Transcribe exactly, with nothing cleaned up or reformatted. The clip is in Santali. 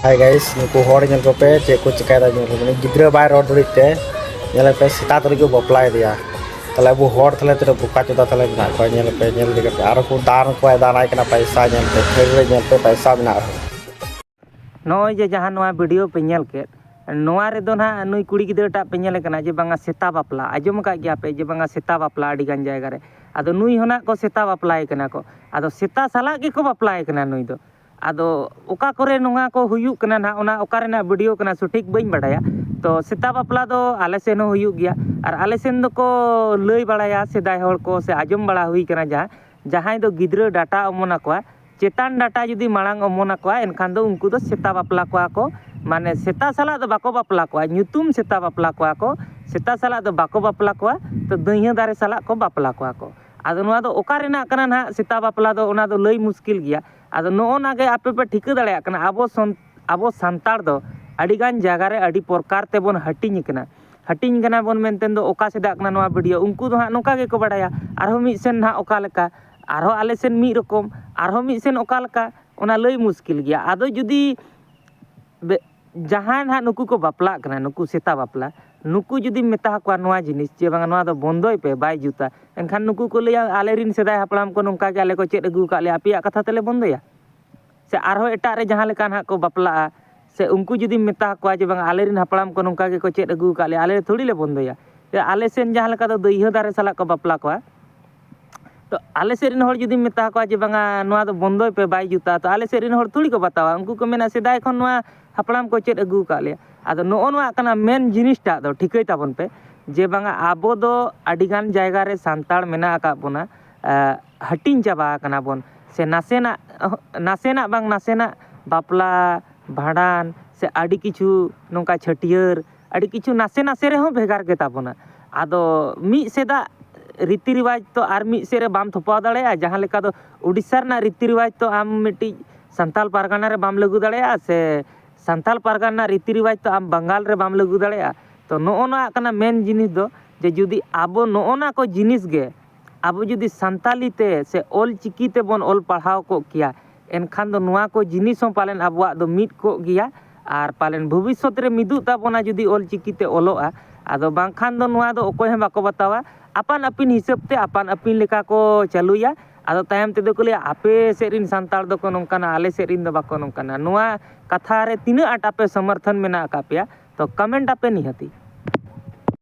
Hi guys, ᱱᱩᱠᱩ ᱦᱚᱲ ᱧᱮᱞ ᱠᱚᱯᱮ ᱪᱮᱫ ᱠᱚ ᱪᱤᱠᱟᱹᱭᱮᱫᱟ᱾ ᱧᱮᱞ ᱠᱚᱯᱮ, ᱩᱱᱤ ᱜᱤᱫᱽᱨᱟᱹ ᱵᱟᱭ ᱨᱚᱲ ᱫᱟᱲᱮᱭᱟᱜ ᱛᱮ ᱧᱮᱞ ᱯᱮ, ᱥᱮᱛᱟ ᱛᱩᱞᱩᱡ ᱠᱚ ᱵᱟᱯᱞᱟᱭᱮᱫᱮᱭᱟ᱾ ᱛᱟᱦᱞᱮ ᱟᱵᱚ ᱦᱚᱲ ᱛᱟᱦᱞᱮ ᱛᱤᱱᱟᱹᱜ ᱵᱚᱠᱟ ᱪᱚᱫᱟ ᱛᱟᱦᱞᱮ ᱢᱮᱱᱟᱜ ᱠᱚᱣᱟ᱾ ᱧᱮᱞ ᱯᱮ, ᱧᱮᱞ ᱤᱫᱤ ᱠᱟᱛᱮ ᱟᱨᱚ ᱠᱚ ᱫᱟᱱ ᱠᱚᱣᱟ, ᱫᱟᱱᱟᱭ ᱠᱟᱱᱟ ᱯᱟᱭᱥᱟ᱾ ᱧᱮᱞ ᱯᱮ, ᱛᱷᱟᱹᱨᱤ ᱨᱮ ᱧᱮᱞ ᱯᱮ, ᱯᱟᱭᱥᱟ ᱢᱮᱱᱟᱜ ᱨᱮᱦᱚᱸ᱾ ᱱᱚᱜᱼᱚᱭ ᱡᱮ ᱡᱟᱦᱟᱸ ᱱᱚᱣᱟ ᱵᱷᱤᱰᱤᱭᱳ ᱯᱮ ᱧᱮᱞ ᱠᱮᱫ, ᱱᱚᱣᱟ ᱨᱮᱫᱚ ᱱᱟᱦᱟᱜ ᱱᱩᱭ ᱠᱩᱲᱤ ᱜᱤᱫᱽᱨᱟᱹᱴᱟᱜ ᱯᱮ ᱧᱮᱞᱮ ᱠᱟᱱᱟ ᱡᱮ ᱵᱟᱝᱟ ᱥᱮᱛᱟ ᱵᱟᱯᱞᱟ, ᱟᱸᱡᱚᱢ ᱟᱠᱟᱫ ᱜᱮᱭᱟ ᱯᱮ ᱡᱮ ᱵᱟᱝᱟ ᱥᱮᱛᱟ ᱵᱟᱯᱞᱟ ᱟᱹᱰᱤ ᱜᱟᱱ ᱡᱟᱭᱜᱟ ᱨᱮ᱾ ᱟᱫᱚ ᱱᱩᱭ ᱦᱚᱸ ᱱᱟᱜ ᱠᱚ ᱥᱮᱛᱟ ᱵᱟᱯᱞᱟᱭᱮ ᱠᱟᱱᱟ ᱠᱚ, ᱟᱫᱚ ᱥᱮᱛᱟ ᱥᱟᱞᱟᱜ ᱜᱮᱠᱚ ᱵᱟᱯᱞᱟᱭᱮ ᱠᱟᱱᱟ ᱱᱩᱭ ᱫᱚ᱾ ᱟᱫᱚ ᱚᱠᱟ ᱠᱚᱨᱮ ᱱᱚᱣᱟ ᱠᱚ ᱦᱩᱭᱩᱜ ᱠᱟᱱᱟ ᱱᱟᱦᱟᱜ, ᱚᱱᱟ ᱚᱠᱟ ᱨᱮᱱᱟᱜ ᱵᱷᱤᱰᱤᱭᱳ ᱠᱟᱱᱟ ᱥᱚᱴᱷᱤᱠ ᱵᱟᱹᱧ ᱵᱟᱰᱟᱭᱟ᱾ ᱛᱚ ᱥᱮᱛᱟ ᱵᱟᱯᱞᱟ ᱫᱚ ᱟᱞᱮ ᱥᱮᱱ ᱦᱚᱸ ᱦᱩᱭᱩᱜ ᱜᱮᱭᱟ, ᱟᱨ ᱟᱞᱮ ᱥᱮᱱ ᱫᱚᱠᱚ ᱞᱟᱹᱭ ᱵᱟᱲᱟᱭᱟ ᱥᱮᱫᱟᱭ ᱦᱚᱲ ᱠᱚ, ᱥᱮ ᱟᱸᱡᱚᱢ ᱵᱟᱲᱟ ᱦᱩᱭ ᱠᱟᱱᱟ ᱡᱟᱦᱟᱸ, ᱡᱟᱦᱟᱸᱭ ᱫᱚ ᱜᱤᱫᱽᱨᱟᱹ ᱰᱟᱴᱟ ᱚᱢᱚᱱ ᱟᱠᱚᱣᱟ, ᱪᱮᱛᱟᱱ ᱰᱟᱴᱟ ᱡᱩᱫᱤ ᱢᱟᱲᱟᱝ ᱚᱢᱚᱱ ᱟᱠᱚᱣᱟ, ᱮᱱᱠᱷᱟᱱ ᱫᱚ ᱩᱱᱠᱩ ᱫᱚ ᱥᱮᱛᱟ ᱵᱟᱯᱞᱟ ᱠᱚᱣᱟ ᱠᱚ᱾ ᱢᱟᱱᱮ ᱥᱮᱛᱟ ᱥᱟᱞᱟᱜ ᱫᱚ ᱵᱟᱠᱚ ᱵᱟᱯᱞᱟ ᱠᱚᱣᱟ, ᱧᱩᱛᱩᱢ ᱥᱮᱛᱟ ᱵᱟᱯᱞᱟ ᱠᱚᱣᱟ ᱠᱚ, ᱥᱮᱛᱟ ᱥᱟᱞᱟᱜ ᱫᱚ ᱵᱟᱠᱚ ᱵᱟᱯᱞᱟ ᱠᱚᱣᱟ, ᱛᱚ ᱫᱟᱹᱭᱦᱟᱹ ᱫᱟᱨᱮ ᱥᱟᱞᱟᱜ ᱠᱚ ᱵᱟᱯᱞᱟ ᱠᱚᱣᱟ ᱠᱚ᱾ ᱟᱫᱚ ᱱᱚᱣᱟ ᱫᱚ ᱚᱠᱟ ᱨᱮᱱᱟᱜ ᱠᱟᱱᱟ ᱱᱟᱦᱟᱜ ᱥᱮᱛᱟ ᱵᱟᱯᱞᱟ ᱫᱚ, ᱚᱱᱟ ᱫᱚ ᱞᱟᱹᱭ ᱢᱩᱥᱠᱤᱞ ᱜᱮᱭᱟ᱾ ᱟᱫᱚ ᱱᱚᱜᱼᱚ ᱱᱟ ᱜᱮ ᱟᱯᱮ ᱯᱮ ᱴᱷᱤᱠᱟᱹ ᱫᱟᱲᱮᱭᱟᱜ ᱠᱟᱱᱟ, ᱟᱵᱚ ᱥᱚᱱ-, ᱟᱵᱚ ᱥᱟᱱᱛᱟᱲ ᱫᱚ ᱟᱹᱰᱤᱜᱟᱱ ᱡᱟᱭᱜᱟ ᱨᱮ ᱟᱹᱰᱤ ᱯᱨᱚᱠᱟᱨ ᱛᱮᱵᱚᱱ ᱦᱟᱹᱴᱤᱧ ᱠᱟᱱᱟ᱾ ᱦᱟᱹᱴᱤᱧ ᱠᱟᱱᱟ ᱵᱚᱱ ᱢᱮᱱᱛᱮ ᱫᱚ ᱚᱠᱟ ᱥᱮᱫᱟᱜ ᱠᱟᱱᱟ ᱱᱚᱣᱟ ᱵᱷᱤᱰᱤᱭᱳ, ᱩᱱᱠᱩ ᱫᱚ ᱦᱟᱸᱜ ᱱᱚᱝᱠᱟ ᱜᱮᱠᱚ ᱵᱟᱲᱟᱭᱟ᱾ ᱟᱨᱦᱚᱸ ᱢᱤᱫ ᱥᱮᱱ ᱦᱟᱸᱜ ᱚᱠᱟ ᱞᱮᱠᱟ, ᱟᱨᱦᱚᱸ ᱟᱞᱮ ᱥᱮᱱ ᱢᱤᱫ ᱨᱚᱠᱚᱢ, ᱟᱨᱦᱚᱸ ᱢᱤᱫ ᱥᱮᱱ ᱚᱠᱟ ᱞᱮᱠᱟ, ᱚᱱᱟ ᱞᱟᱹᱭ ᱢᱩᱥᱠᱤᱞ ᱜᱮᱭᱟ᱾ ᱟᱫᱚ ᱡᱩᱫᱤ ᱵᱮ-, ᱡᱟᱦᱟᱸᱭ ᱱᱟᱦᱟᱜ ᱱᱩᱠᱩ ᱠᱚ ᱵᱟᱯᱞᱟᱜ ᱠᱟᱱᱟ, ᱱᱩᱠᱩ ᱥᱮᱛᱟ ᱵᱟᱯᱞᱟ, ᱱᱩᱠᱩ ᱡᱩᱫᱤᱢ ᱢᱮᱛᱟ ᱠᱚᱣᱟ ᱱᱚᱣᱟ ᱡᱤᱱᱤᱥ ᱡᱮ ᱵᱟᱝᱟ ᱱᱚᱣᱟ ᱫᱚ ᱵᱚᱱᱫᱚᱭ ᱯᱮ, ᱵᱟᱭ ᱡᱩᱛᱟ, ᱮᱱᱠᱷᱟᱱ ᱱᱩᱠᱩ ᱠᱚ ᱞᱟᱹᱭᱟ, "ᱟᱞᱮ ᱨᱤᱱ ᱥᱮᱫᱟᱭ ᱦᱟᱯᱲᱟᱢ ᱠᱚ ᱱᱚᱝᱠᱟ ᱜᱮ ᱟᱞᱮ ᱠᱚ ᱪᱮᱫ ᱟᱹᱜᱩ ᱟᱠᱟᱫ ᱞᱮᱭᱟ, ᱟᱯᱮᱭᱟᱜ ᱠᱟᱛᱷᱟ ᱛᱮᱞᱮ ᱵᱚᱱᱫᱚᱭᱟ?" ᱥᱮ ᱟᱨᱦᱚᱸ ᱮᱴᱟᱜ ᱨᱮ ᱡᱟᱦᱟᱸ ᱞᱮᱠᱟ ᱱᱟᱦᱟᱜ ᱠᱚ ᱵᱟᱯᱞᱟᱜᱼᱟ, ᱥᱮ ᱩᱱᱠᱩ ᱡᱩᱫᱤᱢ ᱢᱮᱛᱟ ᱠᱚᱣᱟ ᱡᱮ ᱵᱟᱝᱟ ᱟᱞᱮ ᱨᱤᱱ ᱦᱟᱯᱲᱟᱢ ᱠᱚ ᱱᱚᱝᱠᱟ ᱜᱮᱠᱚ ᱪᱮᱫ ᱟᱹᱜᱩ ᱟᱠᱟᱫ ᱞᱮᱭᱟ, ᱟᱞᱮ ᱛᱷᱚᱲᱤ ᱞᱮ ᱵᱚᱱᱫᱚᱭᱟ᱾ ᱥᱮ ᱟᱞᱮ ᱥᱮᱱ ᱡᱟᱦᱟᱸ ᱞᱮᱠᱟ ᱫᱚ ᱫᱟᱹᱭᱦᱟᱹ ᱫᱟᱨᱮ ᱥᱟᱞᱟᱜ ᱠᱚ ᱵᱟᱯᱞᱟ ᱠᱚᱣᱟ, ᱛᱚ ᱟᱞᱮ ᱥᱮᱫ ᱨᱮᱱ ᱦᱚᱲ ᱡᱩᱫᱤᱢ ᱢᱮᱛᱟ ᱠᱚᱣᱟ ᱡᱮ ᱵᱟᱝᱟ ᱱᱚᱣᱟ ᱫᱚ ᱵᱚᱱᱫᱚᱭ ᱯᱮ, ᱵᱟᱭ ᱡᱩᱛᱟ, ᱛᱚ ᱟᱞᱮ ᱥᱮᱫ ᱨᱮᱱ ᱦᱚᱲ ᱛᱷᱚᱲᱤ ᱠᱚ ᱵᱟᱛᱟᱣᱟ᱾ ᱩᱱᱠᱩ ᱠᱚ ᱢᱮᱱᱟ ᱥᱮᱫᱟᱭ ᱠᱷᱚᱱ ᱱᱚᱣᱟ ᱦᱟᱯᱲᱟᱢ ᱠᱚ ᱪᱮᱫ ᱟᱹᱜᱩ ᱟᱠᱟᱫ ᱞᱮᱭᱟ᱾ ᱟᱫᱚ ᱱᱚᱜᱼᱚ ᱱᱚᱣᱟ ᱠᱟᱱᱟ ᱢᱮᱱ ᱡᱤᱱᱤᱥᱴᱟᱜ ᱫᱚ, ᱴᱷᱤᱠᱟᱹᱭ ᱛᱟᱵᱚᱱ ᱯᱮ ᱡᱮ ᱵᱟᱝᱟ ᱟᱵᱚ ᱫᱚ ᱟᱹᱰᱤᱜᱟᱱ ᱡᱟᱭᱜᱟ ᱨᱮ ᱥᱟᱱᱛᱟᱲ ᱢᱮᱱᱟᱜ ᱟᱠᱟᱫ ᱵᱚᱱᱟ, ᱟᱸ, ᱦᱟᱹᱴᱤᱧ ᱪᱟᱵᱟ ᱟᱠᱟᱱᱟ ᱵᱚᱱ, ᱥᱮ ᱱᱟᱥᱮᱱᱟᱜ, ᱱᱟᱥᱮᱱᱟᱜ ᱵᱟᱝ ᱱᱟᱥᱮᱱᱟᱜ ᱵᱟᱯᱞᱟ, ᱵᱷᱟᱸᱰᱟᱱ, ᱥᱮ ᱟᱹᱰᱤ ᱠᱤᱪᱷᱩ ᱱᱚᱝᱠᱟ ᱪᱷᱟᱹᱴᱭᱟᱹᱨ, ᱟᱹᱰᱤ ᱠᱤᱪᱷᱩ ᱱᱟᱥᱮ ᱱᱟᱥᱮ ᱨᱮᱦᱚᱸ ᱵᱷᱮᱜᱟᱨ ᱜᱮᱛᱟ ᱵᱚᱱᱟ᱾ ᱟᱫᱚ ᱢᱤᱫ ᱥᱮᱫᱟᱜ ᱨᱤᱛᱤ ᱨᱮᱣᱟᱡᱽ ᱛᱚ ᱟᱨ ᱢᱤᱫ ᱥᱮᱫ ᱨᱮ ᱵᱟᱢ ᱛᱷᱚᱯᱟᱣ ᱫᱟᱲᱮᱭᱟᱜᱼᱟ᱾ ᱡᱟᱦᱟᱸ ᱞᱮᱠᱟ ᱫᱚ ᱩᱰᱤᱥᱥᱟ ᱨᱮᱱᱟᱜ ᱨᱤᱛᱤ ᱨᱮᱣᱟᱡᱽ ᱛᱚ ᱟᱢ ᱢᱤᱫᱴᱤᱡ ᱥᱟᱱᱛᱟᱞ ᱯᱟᱨᱜᱟᱱᱟ ᱨᱮ ᱵᱟᱢ ᱞᱟᱹᱜᱩ ᱫᱟᱲᱮᱭᱟᱜᱼᱟ, ᱥᱮ ᱥᱟᱱᱛᱟᱞ ᱯᱟᱨᱜᱟᱱᱟ ᱨᱮᱱᱟᱜ ᱨᱤᱛᱤ ᱨᱮᱣᱟᱡᱽ ᱛᱚ ᱟᱢ ᱵᱟᱝᱜᱟᱞ ᱨᱮ ᱵᱟᱢ ᱞᱟᱹᱜᱩ ᱫᱟᱲᱮᱭᱟᱜᱼᱟ᱾ ᱛᱚ ᱱᱚᱜᱼᱚ ᱱᱚᱣᱟ ᱠᱟᱱᱟ ᱢᱮᱱ ᱡᱤᱱᱤᱥ ᱫᱚ, ᱡᱮ ᱡᱩᱫᱤ ᱟᱵᱚ ᱱᱚᱜᱼᱚ ᱱᱟ ᱠᱚ ᱡᱤᱱᱤᱥ ᱜᱮ ᱟᱵᱚ ᱡᱩᱫᱤ ᱥᱟᱱᱛᱟᱞᱤ ᱛᱮ ᱥᱮ ᱚᱞ ᱪᱤᱠᱤ ᱛᱮᱵᱚᱱ ᱚᱞ ᱯᱟᱲᱦᱟᱣ ᱠᱚᱜ ᱠᱮᱭᱟ, ᱮᱱᱠᱷᱟᱱ ᱫᱚ ᱱᱚᱣᱟ ᱠᱚ ᱡᱤᱱᱤᱥ ᱦᱚᱸ ᱯᱟᱞᱮᱱ ᱟᱵᱚᱣᱟᱜ ᱫᱚ ᱢᱤᱫ ᱠᱚᱜ ᱜᱮᱭᱟ᱾ ᱟᱨ ᱯᱟᱞᱮᱱ ᱵᱷᱚᱵᱤᱥᱥᱚᱛ ᱨᱮ ᱢᱤᱫᱚᱜ ᱛᱟᱵᱚᱱᱟ ᱡᱩᱫᱤ ᱚᱞᱪᱤᱠᱤ ᱛᱮ ᱚᱞᱚᱜᱼᱟ᱾ ᱟᱫᱚ ᱵᱟᱝᱠᱷᱟᱱ ᱫᱚ ᱱᱚᱣᱟ ᱫᱚ ᱚᱠᱚᱭ ᱦᱚᱸ ᱵᱟᱠᱚ ᱵᱟᱛᱟᱣᱟ᱾ ᱟᱯᱟᱱ ᱟᱹᱯᱤᱱ ᱦᱤᱥᱟᱹᱵ ᱛᱮ ᱟᱯᱟᱱ ᱟᱹᱯᱤᱱ ᱞᱮᱠᱟ ᱠᱚ ᱪᱟᱹᱞᱩᱭᱟ᱾ ᱟᱫᱚ ᱛᱟᱭᱚᱢ ᱛᱮᱫᱚ ᱠᱚ ᱞᱟᱹᱭᱟ, "ᱟᱯᱮ ᱥᱮᱫ ᱨᱤᱱ ᱥᱟᱱᱛᱟᱲ ᱫᱚᱠᱚ ᱱᱚᱝᱠᱟᱱᱟ, ᱟᱞᱮ ᱥᱮᱫ ᱨᱤᱱ ᱫᱚ ᱵᱟᱠᱚ ᱱᱚᱝᱠᱟᱱᱟ᱾" ᱱᱚᱣᱟ ᱠᱟᱛᱷᱟ ᱨᱮ ᱛᱤᱱᱟᱹᱜ ᱟᱸᱴ ᱟᱯᱮ ᱥᱚᱢᱚᱨᱛᱷᱚᱱ ᱢᱮᱱᱟᱜ ᱟᱠᱟᱫ ᱯᱮᱭᱟ? ᱛᱚ ᱠᱚᱢᱮᱱᱴ ᱟᱯᱮ ᱱᱤᱦᱟᱹᱛᱤ᱾